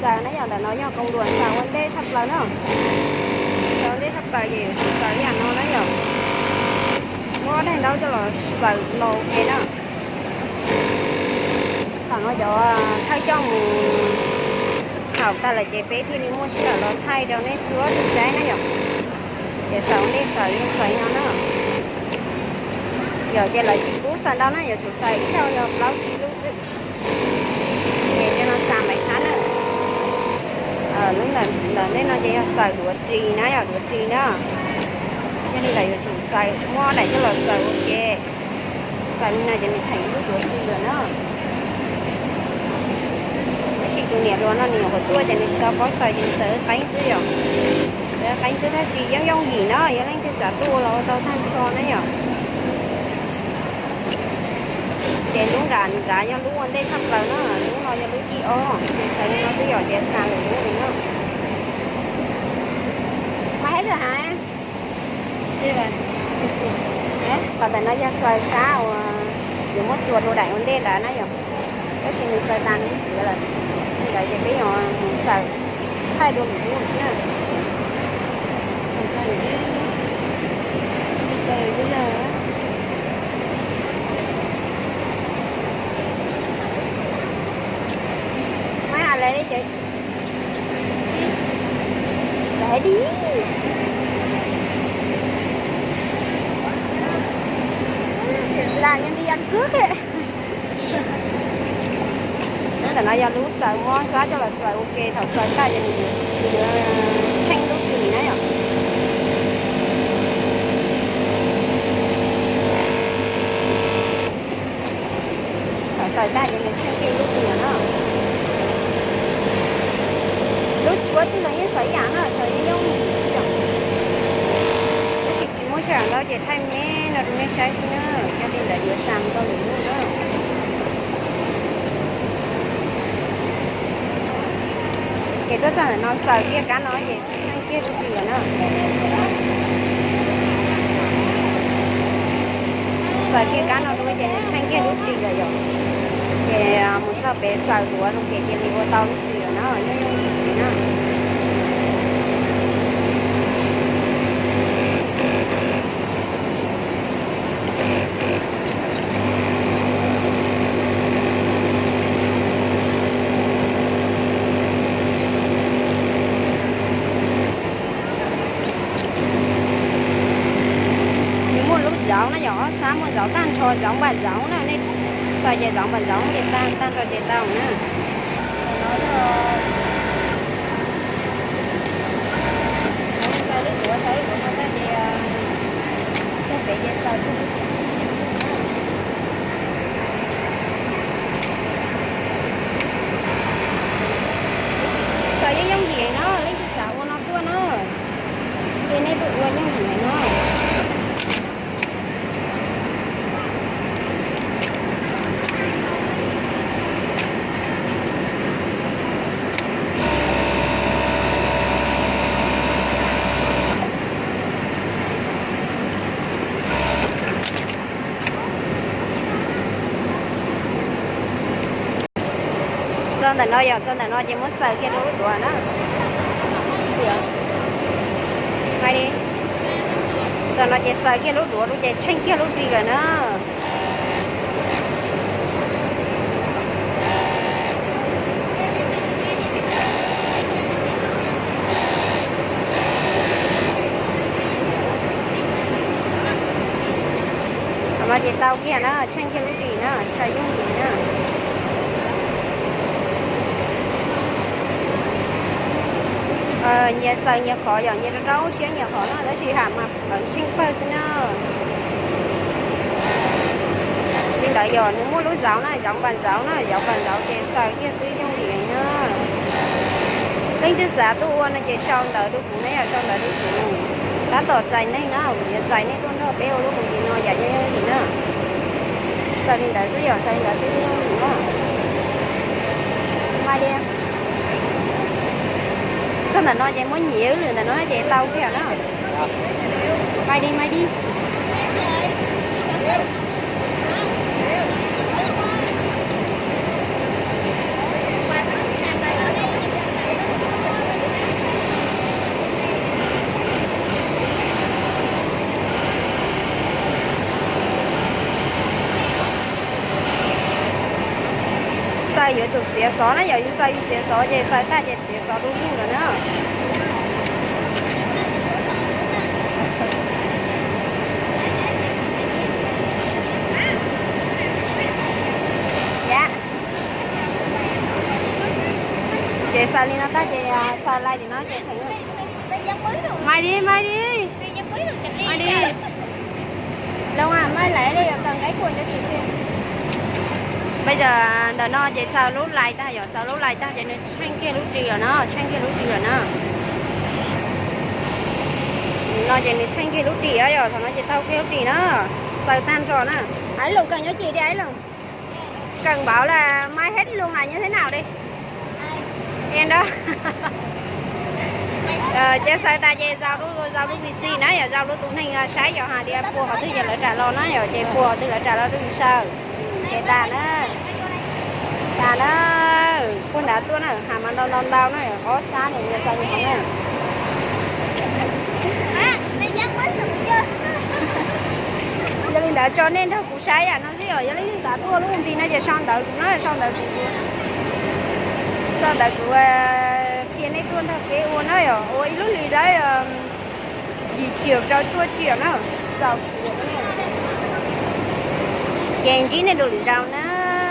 Xaws na yom, ntawm no yog koos duam xaws ua ntej tshaj plaws na. Xaws ua ntej tshaj plaws ces yuav tsum xaws ib yam no na yom. Muab daim ntaub coj los xaws los ua ke na. Thaum no cov thawj coj mus haum tag lawm ces peb thiaj li muaj sij hawm los thaij rau nej txhua tus saib na yom. Ces xaws ua ntej xaws, xaws no na. Yog ces lawv tsis pub xaws ntau na, yuav tsum xaws ib zaug yog plaub tsib lub xwb. Ces li no xaws mas txhob na. Lub ntawm ntej no ces yog xaws duav ris na, yog duav ris na. Yog li ntawd yuav tsum xaws, muab daim coj los xaws ua ke. Xaws li no ces nws theem lub duav ris lawm na. Tab sis tus niam hluas no nws nyuam qhuav tuaj ces nws tsis tau paub xaws ces nws xaws qeeb xwb yom. Xaws qeeb xwb tab sis yeej yooj yim na, yog leej twg xav tuaj los ua tau tag nrho na yom. Ces lub nram nrad yog lub ua ntej tshaj plaws na, lub no yog lub thib ob, ces xaws li no xwb yom, tias xaws lwm lub li na. Mas hais lwm hais. Qhov ntawm no yog xaws sab uas yuav muab txuas rau daim ua ntej ntawd na yom. Tab sis nws xaws tas nws txiav lawm, li ntawd ces peb yuav mus xaws thaij dua lwm lub na. Mab ale li ces, li, lam nyo li ăn cướp. Lub ntawm no yog lub xaws, muab sab coj los xaws ua ke, thaum xaws tag ces nws yuav tsheej lub ris na yom. Thaum xaws tag ces nws tsheej kiag lub ris na. Lub tsuab twg los yeej xaws ib yam na, xaws yeej yooj yim xwb yom. Tab sis tsis muaj sij hawm ntau ces thaij me no rau nej saib xwb na, yog li ntawd yuav xaws tau lwm lub na. Ces tuaj txog ntawm no xaws kiag kab no ces tsheej kiag lub ris lawm na. Xaws kiag kab no dua ces tsheej kiag lub ris lawm yom. Ces mus txog pem xaws duav no ces cia li ua tau lub ris lawm na, yooj yooj yim li na. Nws muaj lub zauv na yom, ob sab muaj zauv tag nrho, zauv npam zauv na, nej xaws ces zauv npam zauv ces tag, tag nrho ces tau na. Xaws yeej yooj yim no, leej twg xav ua no tuaj na, ces nej tuaj ua yooj yim no. Txog ntawm no yom, txog ntawm no ces muab xaws kiag rau lub duav na. Hais li, txog no ces xaws kiag lub duav rau ces tsheej kiag lub ris lawm na. Thaum no ces tau kiag na, tsheej kiag lub ris na, xaws yooj yim na. Nyias xaws nyias qhov yom, nyias rau rau siab nyias qhov na, tab sis ham mas tsheej pawg xwb na. Li ntawd yog nws muaj lub zauv na, zauv npas zauv na, zauv npas zauv ces xaws kiag xwb yooj yim na. Leej twg xav tuaj ua no ces sau ntawv rau kuv na yom, sau ntawv rau kuv, tab tom txais neeg na, kuv yuav txais nej tuaj nrog peb ua lub hauv tis no yam yooj yim na. Xaws li ntawd xwb yom, xaws li ntawd xwb yooj yim na. Mas li, txog ntawm no ces muab nyiav wb lwm ntawm no ces tau kiag na. Mai di, mai di. Yuav tsum txiav xov na, yog yus xaws yus txiav xov ces xaws tag ces txiav xov du lug lawm na. Ces xaws li no tag ces xaws laij li no ces mai li mai li mai li. Loo, mai laij li, kawm nqaij kuam cov tim xwb. Peb cov ntawm no ces xaws lub laij tag, yog xaws lub laij tag ces nws tsheej kiag lub ris lawm na, tsheej kiag lub ris lawm na. No ces nws tsheej kiag lub ris, yog thaum no ces tau kiag lub ris na. Xaws tag nrho na. Ib Loos, kawm nyob cim li Ib Loos. Kawm npaum li mai, hết luôn là như thế nào đi? Em đó. Ces xaws tas ces zau lub, zau lub pc na, yog zau lub tus neeg saib yog hais tias puas qhov twg ces lawv ram los na, yog ces puas qhov twg lawv ram los rau yus xaws. Ces tas na. Tas na. Puag nrad tuaj na, has mas ntau ntau ntau na, qhov xab nws yuav xaws li qhov na. Yog li ntawd tso nej nrog kuv saib yam no xwb os, yog leej twg xav tuaj lub nti no ces sau ntawv kuv na, sau ntawv kuv, sau ntawv kuv qhia nej tuaj nrog peb ua na, yog ua ib lub hlis dawb yim triệu rau cuaj triệu na. Ces ntsib nej dua lwm zaus na.